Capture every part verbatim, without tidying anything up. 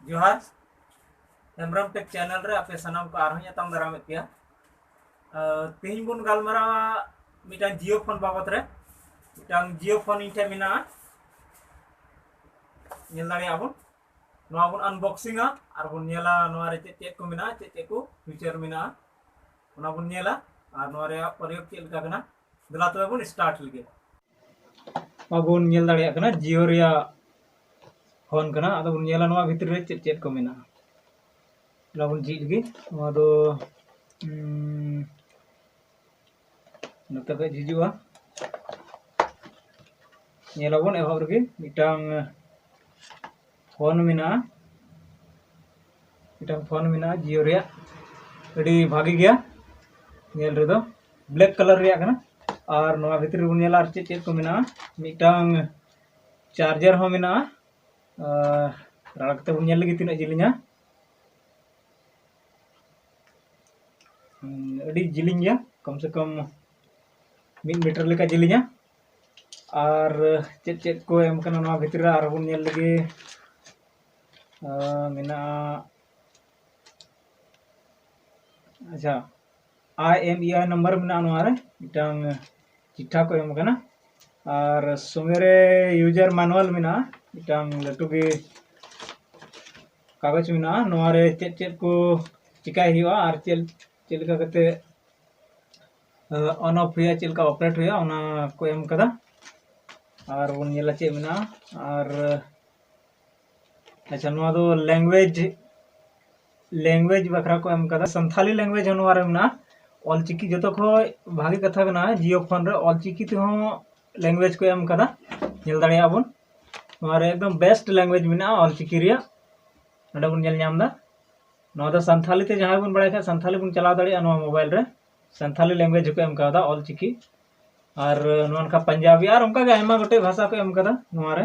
ᱡᱚᱦᱟᱨ᱾ ᱦᱮᱢᱵᱨᱚᱢ ᱴᱮᱠ ᱪᱮᱱᱮᱞ ᱨᱮ ᱟᱯᱮ ᱥᱟᱱᱟᱢ ᱠᱚ ᱟᱨᱦᱚᱸ ᱧᱟᱯᱟᱢ ᱫᱟᱨᱟᱢᱮᱫ ᱯᱮᱭᱟ᱾ ᱟᱨ ᱛᱮᱦᱮᱧ ᱵᱚᱱ ᱜᱟᱞᱢᱟᱨᱟᱣᱟ ᱢᱤᱫᱴᱟᱝ ᱡᱤᱭᱳ ᱯᱷᱳᱱ ᱵᱟᱵᱚᱛ ᱨᱮ᱾ ᱢᱤᱫᱴᱟᱝ ᱡᱤᱭᱳ ᱯᱷᱳᱱ ᱤᱧ ᱴᱷᱮᱱ ᱢᱮᱱᱟᱜᱼᱟ, ᱧᱮᱞ ᱫᱟᱲᱮᱭᱟᱜᱼᱟ ᱵᱚᱱ᱾ ᱱᱚᱣᱟ ᱵᱚᱱ ᱟᱱᱵᱚᱠᱥᱤᱝᱟ ᱟᱨ ᱵᱚᱱ ᱧᱮᱞᱟ ᱱᱚᱣᱟ ᱨᱮ ᱪᱮᱫ ᱪᱮᱫ ᱠᱚ ᱢᱮᱱᱟᱜᱼᱟ, ᱪᱮᱫ ᱪᱮᱫ ᱠᱚ ᱯᱷᱤᱪᱟᱨ ᱢᱮᱱᱟᱜᱼᱟ, ᱚᱱᱟ ᱵᱚᱱ ᱧᱮᱞᱟ᱾ ᱟᱨ ᱱᱚᱣᱟ ᱨᱮᱭᱟᱜ ᱯᱨᱚᱭᱳᱜᱽ ᱪᱮᱫ ᱞᱮᱠᱟ ᱠᱟᱱᱟ, ᱫᱮᱞᱟ ᱛᱚᱵᱮ ᱵᱚᱱ ᱥᱴᱟᱨᱴ ᱞᱮᱜᱮ᱾ ᱱᱚᱣᱟ ᱵᱚᱱ ᱧᱮᱞ ᱫᱟᱲᱮᱭᱟᱜ ᱠᱟᱱᱟ ᱡᱤᱭᱳ ᱨᱮᱭᱟᱜ ᱯᱷᱳᱱ ᱠᱟᱱᱟ᱾ ᱟᱫᱚ ᱵᱚᱱ ᱧᱮᱞᱟ ᱱᱚᱣᱟ ᱵᱷᱤᱛᱨᱤ ᱨᱮ ᱪᱮᱫ ᱪᱮᱫ ᱠᱚ ᱢᱮᱱᱟᱜᱼᱟ᱾ ᱱᱚᱣᱟ ᱵᱚᱱ ᱡᱷᱤᱡ ᱞᱮᱜᱮ᱾ ᱱᱚᱣᱟ ᱫᱚ, ᱩᱸ, ᱱᱚᱛᱮ ᱠᱷᱚᱡ ᱦᱤᱡᱩᱜᱼᱟ᱾ ᱧᱮᱞᱟᱵᱚᱱ ᱮᱦᱚᱵ ᱨᱮᱜᱮ ᱢᱤᱫᱴᱟᱝ ᱯᱷᱳᱱ ᱢᱮᱱᱟᱜᱼᱟ, ᱢᱤᱫᱴᱟᱝ ᱯᱷᱳᱱ ᱢᱮᱱᱟᱜᱼᱟ ᱡᱤᱭᱳ ᱨᱮᱭᱟᱜ, ᱟᱹᱰᱤ ᱵᱷᱟᱜᱮ ᱜᱮᱭᱟ ᱧᱮᱞ ᱨᱮᱫᱚ, ᱵᱞᱮᱠ ᱠᱟᱞᱟᱨ ᱨᱮᱭᱟᱜ ᱠᱟᱱᱟ᱾ ᱟᱨ ᱱᱚᱣᱟ ᱵᱷᱤᱛᱨᱤ ᱨᱮᱵᱚᱱ ᱧᱮᱞᱟ ᱟᱨ ᱪᱮᱫ ᱪᱮᱫ ᱠᱚ ᱢᱮᱱᱟᱜᱼᱟ᱾ ᱢᱤᱫᱴᱟᱝ ᱪᱟᱨᱡᱟᱨ ᱦᱚᱸ ᱢᱮᱱᱟᱜᱼᱟ᱾ ᱟᱨ ᱨᱟᱲᱟ ᱠᱟᱛᱮ ᱵᱚᱱ ᱧᱮᱞ ᱞᱮᱜᱮ ᱛᱤᱱᱟᱹᱜ ᱡᱤᱞᱤᱧᱟ᱾ ᱦᱩᱸ, ᱟᱹᱰᱤ ᱡᱤᱞᱤᱧ ᱜᱮᱭᱟ, ᱠᱚᱢ ᱥᱮ ᱠᱚᱢ ᱢᱤᱫ ᱢᱤᱴᱟᱨ ᱞᱮᱠᱟ ᱡᱤᱞᱤᱧᱟ᱾ ᱟᱨ ᱪᱮᱫ ᱪᱮᱫ ᱠᱚ ᱮᱢ ᱠᱟᱱᱟ ᱱᱚᱣᱟ ᱵᱷᱤᱛᱨᱤ ᱨᱮ, ᱟᱨᱦᱚᱸ ᱵᱚᱱ ᱧᱮᱞ ᱞᱮᱜᱮ᱾ ᱟᱸ, ᱢᱮᱱᱟᱜᱼᱟ, ᱟᱪᱪᱷᱟ, ᱟᱭ ᱮᱢ ᱤ ᱟᱭ ᱱᱟᱢᱵᱟᱨ ᱢᱮᱱᱟᱜᱼᱟ ᱱᱚᱣᱟ ᱨᱮ, ᱢᱤᱫᱴᱟᱝ ᱪᱤᱴᱷᱟ ᱠᱚ ᱮᱢ ᱠᱟᱱᱟ᱾ ᱟᱨ ᱥᱚᱸᱜᱮ ᱨᱮ ᱤᱭᱩᱡᱟᱨ ᱢᱟᱱᱩᱣᱟᱞ ᱢᱮᱱᱟᱜᱼᱟ, ᱢᱤᱫᱴᱟᱝ ᱞᱟᱹᱴᱩ ᱜᱮ ᱠᱟᱜᱚᱡᱽ ᱢᱮᱱᱟᱜᱼᱟ᱾ ᱱᱚᱣᱟ ᱨᱮ ᱪᱮᱫ ᱪᱮᱫ ᱠᱚ ᱪᱤᱠᱟᱭ ᱦᱩᱭᱩᱜᱼᱟ ᱟᱨ ᱪᱮᱫ, ᱪᱮᱫ ᱞᱮᱠᱟ ᱠᱟᱛᱮ, ᱟᱸ, on off ᱦᱩᱭᱩᱜᱼᱟ, ᱪᱮᱫ ᱞᱮᱠᱟ operate ᱦᱩᱭᱩᱜᱼᱟ, ᱚᱱᱟ ᱠᱚ ᱮᱢ ᱠᱟᱫᱟ᱾ ᱟᱨ ᱵᱚᱱ ᱧᱮᱞᱟ ᱪᱮᱫ ᱢᱮᱱᱟᱜᱼᱟ᱾ ᱟᱨ, ᱟᱪᱪᱷᱟ, ᱱᱚᱣᱟ ᱫᱚ language, language ᱵᱟᱠᱷᱨᱟ ᱠᱚ ᱮᱢ ᱠᱟᱫᱟ᱾ ᱥᱟᱱᱛᱷᱟᱞᱤ language ᱦᱚᱸ ᱱᱚᱣᱟ ᱨᱮ ᱢᱮᱱᱟᱜᱼᱟ᱾ ᱚᱞᱪᱤᱠᱤ ᱡᱚᱛᱚ ᱠᱷᱚᱡ ᱵᱷᱟᱜᱮ ᱠᱟᱛᱷᱟ ᱠᱟᱱᱟ, ᱡᱤᱭᱳ ᱯᱷᱳᱱ ᱨᱮ ᱚᱞᱪᱤᱠᱤ ᱛᱮᱦᱚᱸ language ᱠᱚ ᱮᱢ ᱠᱟᱫᱟ, ᱧᱮᱞ ᱫᱟᱲᱮᱭᱟᱜᱼᱟ ᱵᱚᱱ᱾ ᱱᱚᱣᱟ ᱨᱮ ᱮᱠᱫᱚᱢ best language ᱢᱮᱱᱟᱜᱼᱟ ᱚᱞᱪᱤᱠᱤ ᱨᱮᱭᱟᱜ᱾ ᱱᱚᱰᱮ ᱵᱚᱱ ᱧᱮᱞ ᱧᱟᱢ ᱮᱫᱟ᱾ ᱱᱚᱣᱟ ᱫᱚ ᱥᱟᱱᱛᱷᱟᱞᱤ ᱛᱮ ᱡᱟᱦᱟᱸᱭ ᱵᱚᱱ ᱵᱟᱲᱟᱭ ᱠᱷᱟᱡ, ᱥᱟᱱᱛᱷᱟᱞᱤ ᱵᱚᱱ ᱪᱟᱞᱟᱣ ᱫᱟᱲᱮᱭᱟᱜᱼᱟ ᱱᱚᱣᱟ ᱢᱳᱵᱟᱭᱤᱞ ᱨᱮ᱾ ᱥᱟᱱᱛᱷᱟᱞᱤ language ᱦᱚᱸᱠᱚ ᱮᱢ ᱠᱟᱣᱫᱟ, ᱚᱞᱪᱤᱠᱤ᱾ ᱟᱨ ᱱᱚᱣᱟ ᱱᱚᱝᱠᱟ ᱯᱟᱧᱡᱟᱵᱤ ᱟᱨ ᱚᱱᱠᱟ ᱜᱮ ᱟᱭᱢᱟ ᱜᱚᱴᱮᱡ ᱵᱷᱟᱥᱟ ᱠᱚ ᱮᱢ ᱠᱟᱫᱟ ᱱᱚᱣᱟ ᱨᱮ᱾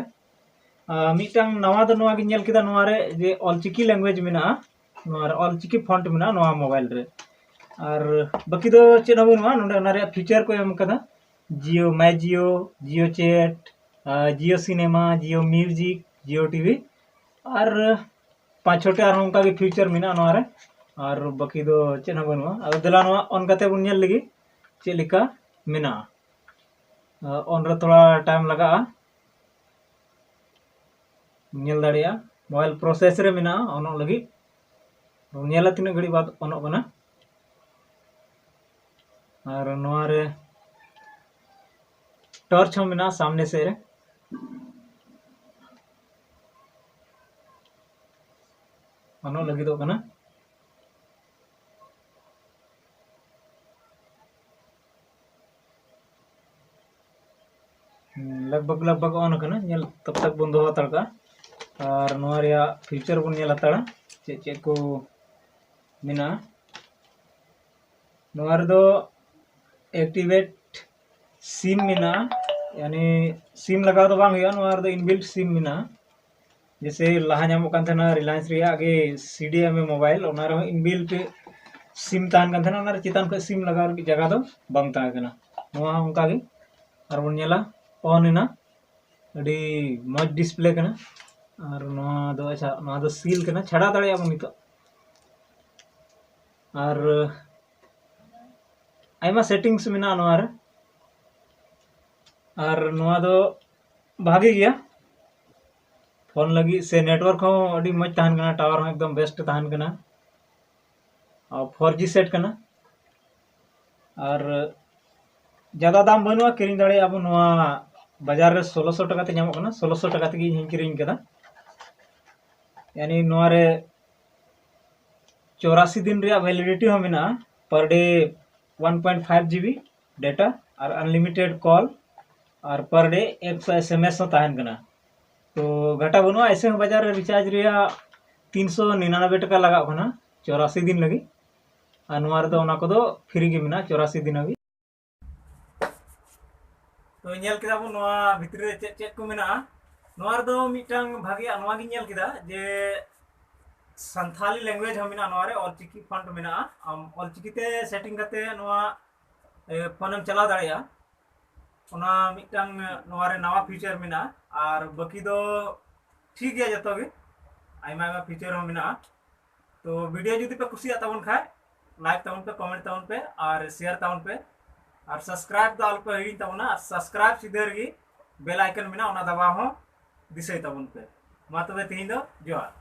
ᱟᱨ ᱢᱤᱫᱴᱟᱝ ᱱᱟᱣᱟ ᱫᱚ ᱱᱚᱣᱟ ᱜᱤᱧ ᱧᱮᱞ ᱠᱮᱫᱟ, ᱱᱚᱣᱟ ᱨᱮ ᱡᱮ ᱚᱞᱪᱤᱠᱤ language ᱢᱮᱱᱟᱜᱼᱟ, ᱱᱚᱣᱟ ᱨᱮ ᱚᱞᱪᱤᱠᱤ font ᱢᱮᱱᱟᱜᱼᱟ ᱱᱚᱣᱟ ᱢᱳᱵᱟᱭᱤᱞ ᱨᱮ᱾ ᱟᱨ ᱵᱟᱹᱠᱤ ᱫᱚ ᱪᱮᱫ ᱦᱚᱸ ᱵᱟᱹᱱᱩᱜᱼᱟ᱾ ᱱᱚᱰᱮ ᱚᱱᱟ ᱨᱮᱭᱟᱜ feature ᱠᱚ ᱮᱢ ᱠᱟᱫᱟ, Jio, My Jio, Jio Chat, ᱟᱨ Jio Cinema, Jio Music, Jio T V. ᱟᱨ ᱯᱟᱸᱪ ᱪᱷᱚᱴᱤ ᱟᱨᱦᱚᱸ ᱚᱱᱠᱟᱜᱮ ᱯᱷᱤᱪᱟᱨ ᱢᱮᱱᱟᱜᱼᱟ ᱱᱚᱣᱟ ᱨᱮ, ᱟᱨ ᱵᱟᱹᱠᱤ ᱫᱚ ᱪᱮᱫ ᱦᱚᱸ ᱵᱟᱹᱱᱩᱜᱼᱟ᱾ ᱟᱫᱚ ᱫᱮᱞᱟ ᱱᱚᱣᱟ ᱚᱱ ᱠᱟᱛᱮ ᱵᱚᱱ ᱧᱮᱞ ᱞᱮᱜᱮ ᱪᱮᱫ ᱞᱮᱠᱟ ᱢᱮᱱᱟᱜᱼᱟ᱾ ᱚᱱ ᱨᱮ ᱛᱷᱚᱲᱟ ᱴᱟᱭᱤᱢ ᱞᱟᱜᱟᱜᱼᱟ, ᱧᱮᱞ ᱫᱟᱲᱮᱭᱟᱜᱼᱟ ᱢᱳᱵᱟᱭᱤᱞ ᱯᱨᱚᱥᱮᱥ ᱨᱮ ᱢᱮᱱᱟᱜᱼᱟ ᱚᱱᱚᱜ ᱞᱟᱹᱜᱤᱫ᱾ ᱧᱮᱞᱟ ᱛᱤᱱᱟᱹᱜ ᱜᱷᱟᱹᱲᱤᱡ ᱵᱟᱫ ᱚᱱᱚᱜ ᱠᱟᱱᱟ᱾ ᱟᱨ ᱱᱚᱣᱟ ᱨᱮ ᱴᱚᱨᱪ ᱦᱚᱸ ᱢᱮᱱᱟᱜᱼᱟ ᱥᱟᱢᱱᱮ ᱥᱮᱫ ᱨᱮ, ᱚᱱᱚᱜ ᱞᱟᱹᱜᱤᱫᱚᱜ ᱠᱟᱱᱟ᱾ ᱞᱟᱜᱽ ᱵᱷᱟᱜᱽ ᱞᱟᱜᱽ ᱵᱷᱟᱜᱽ ᱚᱱ ᱟᱠᱟᱱᱟ, ᱧᱮᱞ ᱛᱚᱵ ᱛᱚᱠ ᱵᱚᱱ ᱫᱚᱦᱚ ᱦᱟᱛᱟᱲ ᱠᱟᱜᱼᱟ᱾ ᱟᱨ ᱱᱚᱣᱟ ᱨᱮᱭᱟᱜ ᱯᱷᱤᱪᱟᱨ ᱵᱚᱱ ᱧᱮᱞ ᱦᱟᱛᱟᱲᱟ ᱪᱮᱫ ᱪᱮᱫ ᱠᱚ ᱢᱮᱱᱟᱜᱼᱟ᱾ ᱱᱚᱣᱟ ᱨᱮᱫᱚ ᱮᱠᱴᱤᱵᱷᱮᱴ ᱥᱤᱢ ᱢᱮᱱᱟᱜᱼᱟ, ᱭᱟᱱᱤ ᱥᱤᱢ ᱞᱟᱜᱟᱣ ᱫᱚ ᱵᱟᱝ ᱦᱩᱭᱩᱜᱼᱟ᱾ ᱱᱚᱣᱟ ᱨᱮᱫᱚ ᱤᱱᱵᱤᱞᱴ ᱥᱤᱢ ᱢᱮᱱᱟᱜᱼᱟ᱾ ᱡᱮᱥᱮ ᱞᱟᱦᱟ ᱧᱟᱢᱚᱜ ᱠᱟᱱ ᱛᱟᱦᱮᱱᱟ ᱨᱤᱞᱟᱭᱮᱱᱥ ᱨᱮᱭᱟᱜ ᱜᱮ ᱥᱤ ᱰᱤ ᱮᱢ ᱮ ᱢᱳᱵᱟᱭᱤᱞ, ᱚᱱᱟ ᱨᱮᱦᱚᱸ ᱤᱱᱵᱤᱞᱴ ᱥᱤᱢ ᱛᱟᱦᱮᱱ ᱠᱟᱱ ᱛᱟᱦᱮᱱᱟ, ᱚᱱᱟ ᱨᱮ ᱪᱮᱛᱟᱱ ᱠᱷᱚᱱ ᱥᱤᱢ ᱞᱟᱜᱟᱣ ᱞᱟᱹᱜᱤᱫ ᱡᱟᱭᱜᱟ ᱫᱚ ᱵᱟᱝ ᱛᱟᱦᱮᱸ ᱠᱟᱱᱟ᱾ ᱱᱚᱣᱟ ᱦᱚᱸ ᱚᱱᱠᱟ ᱜᱮ, ᱟᱨ ᱵᱚᱱ ᱧᱮᱞᱟ ᱚᱱ ᱮᱱᱟ, ᱟᱹᱰᱤ ᱢᱚᱡᱽ ᱰᱤᱥᱯᱞᱮ ᱠᱟᱱᱟ᱾ ᱟᱨ ᱱᱚᱣᱟ ᱫᱚ, ᱟᱪᱪᱷᱟ, ᱱᱚᱣᱟ ᱫᱚ ᱥᱤᱞ ᱠᱟᱱᱟ, ᱪᱷᱟᱰᱟᱣ ᱫᱟᱲᱮᱭᱟᱜᱼᱟ ᱵᱚᱱ ᱱᱤᱛᱚᱜ᱾ ᱟᱨ ᱟᱭᱢᱟ ᱥᱮᱴᱤᱝᱥ ᱢᱮᱱᱟᱜᱼᱟ ᱱᱚᱣᱟ ᱨᱮ᱾ ᱟᱨ ᱱᱚᱣᱟ ᱫᱚ ᱵᱷᱟᱜᱮ ᱜᱮᱭᱟ ᱯᱷᱳᱱ ᱞᱟᱹᱜᱤᱫ, ᱥᱮ ᱱᱮᱴᱣᱟᱨᱠ ᱦᱚᱸ ᱟᱹᱰᱤ ᱢᱚᱡᱽ ᱛᱟᱦᱮᱱ ᱠᱟᱱᱟ, ᱴᱟᱣᱟᱨ ᱦᱚᱸ ᱮᱠᱫᱚᱢ ᱵᱮᱥᱴ ᱛᱟᱦᱮᱱ ᱠᱟᱱᱟ᱾ ᱟᱨ ᱯᱷᱳᱨ ᱡᱤ ᱥᱮᱴ ᱠᱟᱱᱟ᱾ ᱟᱨ ᱡᱟᱫᱟ ᱫᱟᱢ ᱵᱟᱹᱱᱩᱜᱼᱟ, ᱠᱤᱨᱤᱧ ᱫᱟᱲᱮᱭᱟᱜᱼᱟ ᱵᱚᱱ᱾ ᱱᱚᱣᱟ ᱵᱟᱡᱟᱨ ᱨᱮ ᱥᱳᱞᱳᱥᱚ ᱴᱟᱠᱟ ᱛᱮ ᱧᱟᱢᱚᱜ ᱠᱟᱱᱟ, ᱥᱳᱞᱳᱥᱚ ᱴᱟᱠᱟ ᱛᱮᱜᱮ ᱤᱧ ᱦᱚᱸᱧ ᱠᱤᱨᱤᱧ ᱠᱟᱫᱟ᱾ ᱭᱟᱱᱤ ᱱᱚᱣᱟ ᱨᱮ ᱪᱚᱣᱨᱟᱥᱤ ᱫᱤᱱ ᱨᱮᱭᱟᱜ ᱵᱷᱮᱞᱤᱰᱤᱴᱤ ᱦᱚᱸ ᱢᱮᱱᱟᱜᱼᱟ, per day one point five G B data ᱟᱨ unlimited call ᱟᱨ per day ᱮᱠᱥᱚ S M S ᱦᱚᱸ ᱛᱟᱦᱮᱱ ᱠᱟᱱᱟ᱾ ᱛᱚ ᱜᱷᱟᱴᱟ ᱵᱟᱹᱱᱩᱜᱼᱟ, ᱮᱭᱥᱮ ᱦᱚᱸ ᱵᱟᱡᱟᱨ ᱨᱮ ᱨᱤᱪᱟᱨᱡᱽ ᱨᱮᱭᱟᱜ ᱛᱤᱱᱥᱚ ᱱᱤᱨᱟᱱᱚᱵᱵᱳᱭ ᱴᱟᱠᱟ ᱞᱟᱜᱟᱜ ᱠᱟᱱᱟ ᱪᱚᱣᱨᱟᱥᱤ ᱫᱤᱱ ᱞᱟᱹᱜᱤᱫ, ᱟᱨ ᱱᱚᱣᱟ ᱨᱮᱫᱚ ᱚᱱᱟ ᱠᱚᱫᱚ ᱯᱷᱨᱤ ᱜᱮ ᱢᱮᱱᱟᱜᱼᱟ ᱪᱚᱣᱨᱟᱥᱤ ᱫᱤᱱ ᱦᱟᱹᱵᱤᱡ᱾ ᱛᱚ ᱧᱮᱞ ᱠᱮᱫᱟ ᱵᱚᱱ ᱱᱚᱣᱟ ᱵᱷᱤᱛᱨᱤ ᱨᱮ ᱪᱮᱫ ᱪᱮᱫ ᱠᱚ ᱢᱮᱱᱟᱜᱼᱟ᱾ ᱱᱚᱣᱟ ᱨᱮᱫᱚ ᱢᱤᱫᱴᱟᱝ ᱵᱷᱟᱜᱮᱭᱟᱜ ᱱᱚᱣᱟ ᱜᱤᱧ ᱧᱮᱞ ᱠᱮᱫᱟ ᱡᱮ ᱥᱟᱱᱛᱷᱟᱞᱤ ᱞᱮᱝᱜᱩᱭᱮᱡᱽ ᱦᱚᱸ ᱢᱮᱱᱟᱜᱼᱟ ᱱᱚᱣᱟ ᱨᱮ, ᱚᱞᱪᱤᱠᱤ ᱯᱷᱚᱱᱴ ᱢᱮᱱᱟᱜᱼᱟ᱾ ᱟᱢ ᱚᱞᱪᱤᱠᱤ ᱛᱮ ᱥᱮᱴᱤᱝ ᱠᱟᱛᱮ ᱱᱚᱣᱟ ᱯᱷᱳᱱ ᱮᱢ ᱪᱟᱞᱟᱣ ᱫᱟᱲᱮᱭᱟᱜᱼᱟ᱾ ᱚᱱᱟ ᱢᱤᱫᱴᱟᱝ ᱱᱚᱣᱟ ᱨᱮ ᱱᱟᱣᱟ ᱯᱷᱤᱪᱟᱨ ᱢᱮᱱᱟᱜᱼᱟ, ᱟᱨ ᱵᱟᱹᱠᱤ ᱫᱚ ᱴᱷᱤᱠ ᱜᱮᱭᱟ ᱡᱚᱛᱚ ᱜᱮ᱾ ᱟᱭᱢᱟ ᱟᱭᱢᱟ ᱯᱷᱤᱪᱟᱨ ᱦᱚᱸ ᱢᱮᱱᱟᱜᱼᱟ᱾ ᱛᱚ ᱵᱷᱤᱰᱤᱭᱳ ᱡᱩᱫᱤ ᱯᱮ ᱠᱩᱥᱤᱭᱟᱜ ᱛᱟᱵᱚᱱ ᱠᱷᱟᱡ, ᱞᱟᱭᱤᱠ ᱛᱟᱵᱚᱱ ᱯᱮ, ᱠᱚᱢᱮᱱᱴ ᱛᱟᱵᱚᱱ ᱯᱮ ᱟᱨ ᱥᱮᱭᱟᱨ ᱛᱟᱵᱚᱱ ᱯᱮ᱾ ᱟᱨ ᱥᱟᱵᱥᱠᱨᱟᱭᱤᱵ ᱫᱚ ᱟᱞᱚᱯᱮ ᱦᱤᱲᱤᱧ ᱛᱟᱵᱚᱱᱟ᱾ ᱟᱨ ᱥᱟᱵᱥᱠᱨᱟᱭᱤᱵ ᱥᱤᱫᱷᱟᱹ ᱨᱮᱜᱮ ᱵᱮᱞ ᱟᱭᱠᱚᱱ ᱢᱮᱱᱟᱜᱼᱟ, ᱚᱱᱟ ᱫᱟᱵᱟᱣ ᱦᱚᱸ ᱫᱤᱥᱟᱹᱭ ᱛᱟᱵᱚᱱ ᱯᱮ᱾ ᱢᱟ ᱛᱚᱵᱮ ᱛᱮᱦᱮᱧ ᱫᱚ ᱡᱚᱦᱟᱨ᱾